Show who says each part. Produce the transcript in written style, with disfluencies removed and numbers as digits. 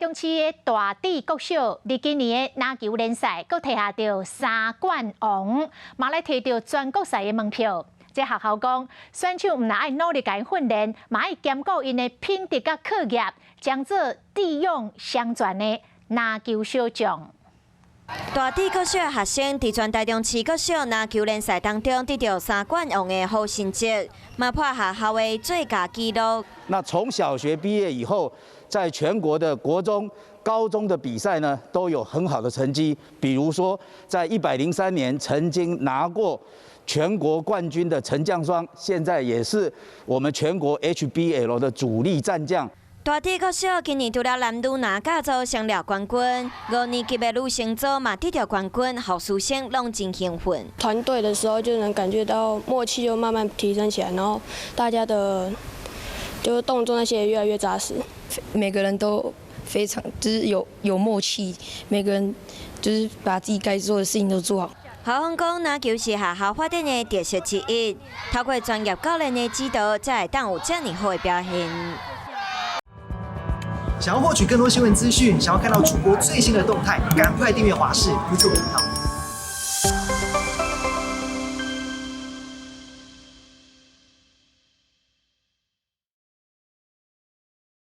Speaker 1: 中市的大智國小，佇今年的籃球聯賽，閣提下著三冠王，嘛來提著全國賽的門票。這學校講，選手毋但愛努力共訓練，嘛愛兼顧𪜶的品德佮課業，將做智勇雙全的籃球小將。
Speaker 2: 大智國小學生佇全台中市國小籃球聯賽當中得著三冠王的好成績，嘛破學校的最佳紀錄。
Speaker 3: 那從小學畢業以後，在全國的國中、高中的比賽呢，都有很好的成績。比如說，在103年曾經拿過全國冠軍的陳將雙，現在也是我們全國 HBL 的主力戰將。
Speaker 2: 大智國小今年除了男女籃甲組雙掠冠軍，五年級的女生組嘛得著冠軍，予師生攏真興奮。
Speaker 4: 團隊的時候就能感覺到默契就慢慢提升起來，然後大家的就是動作那些越來越紮實。
Speaker 5: 每個人都非常就是有默契，每個人就是把自己該做的事情都做好。
Speaker 2: 校方講，籃球是學校發展的特色之一，透過專業教練的指導，才會當有遮爾好的表現。
Speaker 6: 想要獲取更多新聞資訊，想要看到主播最新的動態，趕快訂閱華視 YouTube 頻道。